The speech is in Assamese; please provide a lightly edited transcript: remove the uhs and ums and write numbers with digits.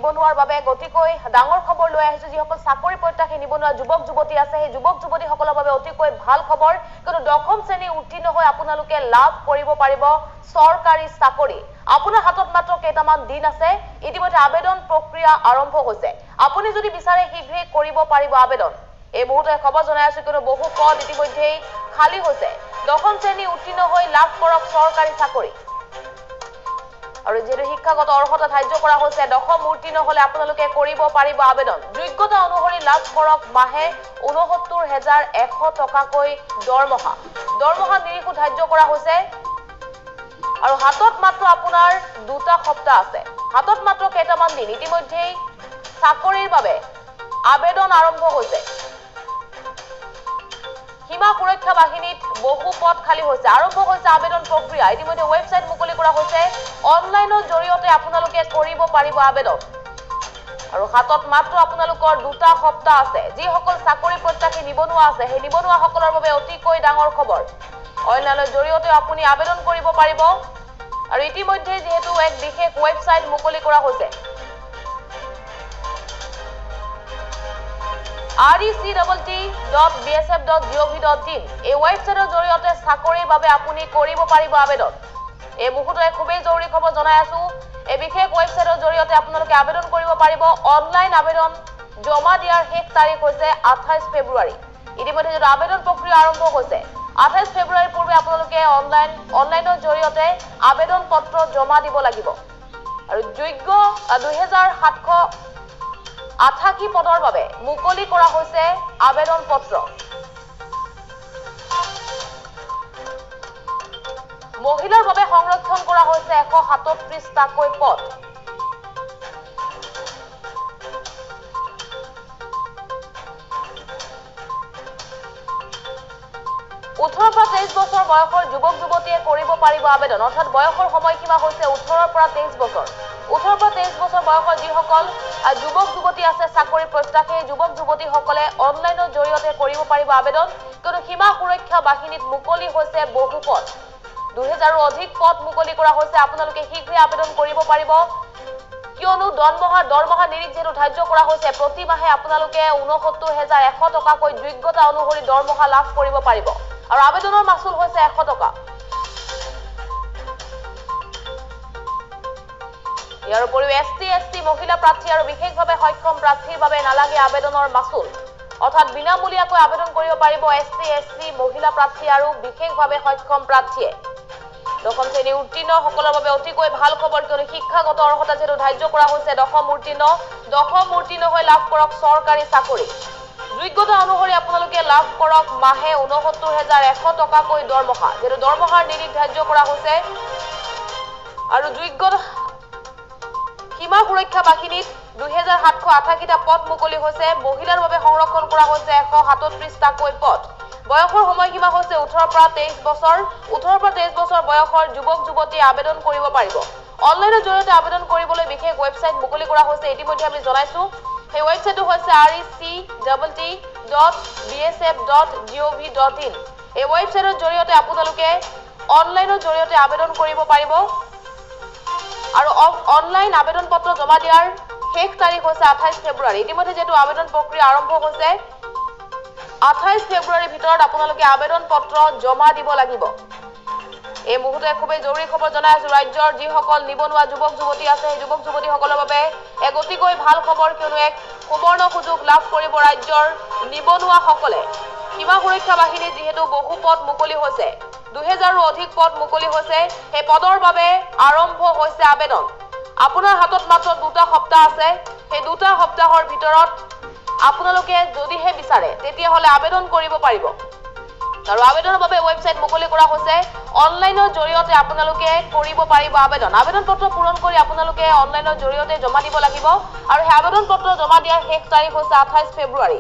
নিবনুৱাৰ বাবে অতিকৈ ডাঙৰ খবৰ লৈ আহিছো। যিসকল চাকৰি প্ৰত্যাশী নিবনুৱা যুৱক যুৱতী আছে, সেই যুৱক যুৱতীসকলৰ বাবে অতিকৈ ভাল খবৰ। কিন্তু দশম শ্ৰেণী উত্তীৰ্ণ হৈ আপোনালোকে লাভ কৰিব পাৰিব চৰকাৰী চাকৰি। আপোনাৰ হাতত মাত্ৰ কেইটামান দিন আছে। ইতিমধ্যে আবেদন প্ৰক্ৰিয়া আৰম্ভ হৈছে। আপুনি যদি বিচাৰে শীঘ্ৰেই কৰিব পাৰিব আবেদন। এই মুহূৰ্তে খবৰ জনাই আছো, কিন্তু বহু পদ ইতিমধ্যেই খালী হৈছে। দশম শ্ৰেণী উত্তীৰ্ণ হৈ লাভ কৰক চৰকাৰী চাকৰি। আৰু যিহেতু শিক্ষাগত অৰ্হতা ধাৰ্য কৰা হৈছে, দশম উত্তীৰ্ণ হলে আপোনালোকে কৰিব পাৰিব আবেদন। যোগ্যতা অনুসৰি লাভ কৰক মাহে ৬৯,১০০ টকাকৈ দৰমহা। দৰমহা নিৰিখো ধাৰ্য কৰা হৈছে। আৰু হাতত মাত্ৰ আপোনাৰ দুটা সপ্তাহ আছে, হাতত মাত্ৰ কেইটামান দিন। ইতিমধ্যেই চাকৰিৰ বাবে আবেদন আৰম্ভ হৈছে। সীমা সুৰক্ষা বাহিনীত বহু পদ খালী হৈছে, আৰম্ভ হৈছে আবেদন প্ৰক্ৰিয়া। ইতিমধ্যে ৱেবছাইট মুকলি কৰা হৈছে। অনলাইনৰ জৰিয়তে আপোনালোকে কৰিব পাৰিব আবেদন। আৰু হাতত মাত্ৰ আপোনালোকৰ দুটা সপ্তাহ আছে। যিসকল চাকৰি প্ৰত্যাশী নিবনুৱা আছে, সেই নিবনুৱাসকলৰ বাবে অতিকৈ ডাঙৰ খবৰ। অনলাইনৰ জৰিয়তে আপুনি আবেদন কৰিব পাৰিব। আৰু ইতিমধ্যে যিহেতু এক বিশেষ ৱেবছাইট মুকলি কৰা হৈছে, rectt.bsf.gov.in, এই ৱেবছাইটৰ জৰিয়তে চাকৰিৰ বাবে আপুনি কৰিব পাৰিব আবেদন। এই মুহূৰ্তে খুবেই জৰুৰী খবৰ জনাই আছো। এই বিশেষ ৱেবছাইটৰ জৰিয়তে আপোনালোকে আবেদন কৰিব পাৰিব। অনলাইন আবেদন জমা দিয়াৰ শেষ তাৰিখ হৈছে ২৮ ফেব্ৰুৱাৰী। ইতিমধ্যে যিটো আবেদন প্ৰক্ৰিয়া আৰম্ভ হৈছে, ২৮ ফেব্ৰুৱাৰীৰ পূৰ্বে আপোনালোকে অনলাইনৰ জৰিয়তে আবেদন পত্ৰ জমা দিব লাগিব। আৰু যোগ্য ২৭৮৮ পদৰ বাবে মুকলি কৰা হৈছে আবেদন পত্ৰ। মহিলাৰ বাবে সংৰক্ষণ কৰা হৈছে ১৩৭টাকৈ পদ। ওঠৰৰ পৰা ২৩ বছৰ বয়সৰ যুৱক যুৱতীয়ে কৰিব পাৰিব আবেদন। অৰ্থাৎ বয়সৰ সময়সীমা হৈছে ১৮ৰ পৰা ২৩ বছৰ। ১৮ৰ পৰা ২৩ বছৰ বয়সৰ যিসকল যুৱক যুৱতী আছে চাকৰি প্ৰত্যাশী, যুৱক যুৱতীসকলে অনলাইনৰ জৰিয়তে কৰিব পাৰিব আবেদন। কিন্তু সীমা সুৰক্ষা বাহিনীত মুকলি হৈছে বহু পদ। ২০০০ৰো অধিক পদ মুকলি কৰা হৈছে। আপোনালোকে শীঘ্ৰে আবেদন কৰিব পাৰিব। কিয়নো দৰমহা নিৰিখ যিহেতু ধাৰ্য কৰা হৈছে, প্ৰতি মাহে আপোনালোকে ৬৯,১০০ টকাকৈ যোগ্যতা অনুসৰি দৰমহা লাভ কৰিব পাৰিব। আৰু আবেদনৰ মাচুল হৈছে ১০০ টকা। ইয়াৰ উপৰিও এছ টি, এছ চি মহিলা প্ৰাৰ্থী আৰু বিশেষভাৱে সক্ষম প্ৰাৰ্থীৰ বাবে নালাগে আবেদনৰ মাচুল। অৰ্থাৎ বিনামূলীয়াকৈ আবেদন কৰিব পাৰিব এছ টি, এছ চি মহিলা প্ৰাৰ্থী আৰু বিশেষভাৱে সক্ষম প্ৰাৰ্থীয়ে। দশম শ্ৰেণী উত্তীৰ্ণসকলৰ বাবে অতিকৈ ভাল খবৰ। কিয়নো শিক্ষাগত অৰ্হতা যিহেতু ধাৰ্য কৰা হৈছে দশম উত্তীৰ্ণ হৈ লাভ কৰক চৰকাৰী চাকৰি। যোগ্যতা অনুসৰি আপোনালোকে লাভ কৰক মাহে ৬৯,১০০ টকাকৈ দৰমহা। যিহেতু দৰমহাৰ নিৰিখ ধাৰ্য কৰা হৈছে। আৰু যোগ্যতা সীমা সুৰক্ষা বাহিনীত ২৭৮৮টা পদ মুকলি হৈছে। মহিলাৰ বাবে সংৰক্ষণ কৰা হৈছে ১৩৭টাকৈ পদ। বয়সৰ সময়সীমা হৈছে ১৮ৰ পৰা ২৩ বছৰ। ১৮ৰ পৰা ২৩ বছৰ বয়সৰ যুৱক যুৱতীয়ে আবেদন কৰিব পাৰিব। অনলাইনৰ জৰিয়তে আবেদন কৰিবলৈ বিশেষ ৱেবছাইট মুকলি কৰা হৈছে। ইতিমধ্যে আমি জনাইছো, সেই ৱেবছাইটটো হৈছে rectt.bsf.gov.in। এই ৱেবছাইটৰ জৰিয়তে আপোনালোকে অনলাইনৰ জৰিয়তে আবেদন কৰিব পাৰিব। আৰু অনলাইন আবেদন পত্ৰ জমা দিয়াৰ শেষ তাৰিখ হৈছে ২৮ ফেব্ৰুৱাৰী। ইতিমধ্যে যিহেতু আবেদন প্ৰক্ৰিয়া আৰম্ভ হৈছে, ২৮ ফেব্ৰুৱাৰীৰ ভিতৰত আপোনালোকে আবেদন পত্ৰ জমা দিব লাগিব। এই মুহূৰ্তে খুবেই জৰুৰী খবৰ জনাই আছো। ৰাজ্যৰ যিসকল নিবনুৱা যুৱক যুৱতী আছে, সেই যুৱক যুৱতীসকলৰ বাবে এক অতিকৈ ভাল খবৰ। কিয়নো এক সুবৰ্ণ সুযোগ লাভ কৰিব ৰাজ্যৰ নিবনুৱাসকলে। সীমা সুৰক্ষা বাহিনীত যিহেতু বহু পদ মুকলি হৈছে, ২০০০ৰো অধিক পদ মুকলি হৈছে, সেই পদৰ বাবে আৰম্ভ হৈছে আবেদন। আপোনাৰ হাতত মাত্ৰ দুটা সপ্তাহ আছে। সেই দুটা সপ্তাহৰ ভিতৰত আপোনালোকে যদিহে বিচাৰে তেতিয়াহ'লে আবেদন কৰিব পাৰিব। আৰু আবেদনৰ বাবে ৱেবছাইট মুকলি কৰা হৈছে। অনলাইনৰ জৰিয়তে আপোনালোকে কৰিব পাৰিব আবেদন। আবেদন পত্ৰ পূৰণ কৰি আপোনালোকে অনলাইনৰ জৰিয়তে জমা দিব লাগিব। আৰু সেই আবেদন পত্ৰ জমা দিয়াৰ শেষ তাৰিখ হৈছে ২৮ ফেব্ৰুৱাৰী।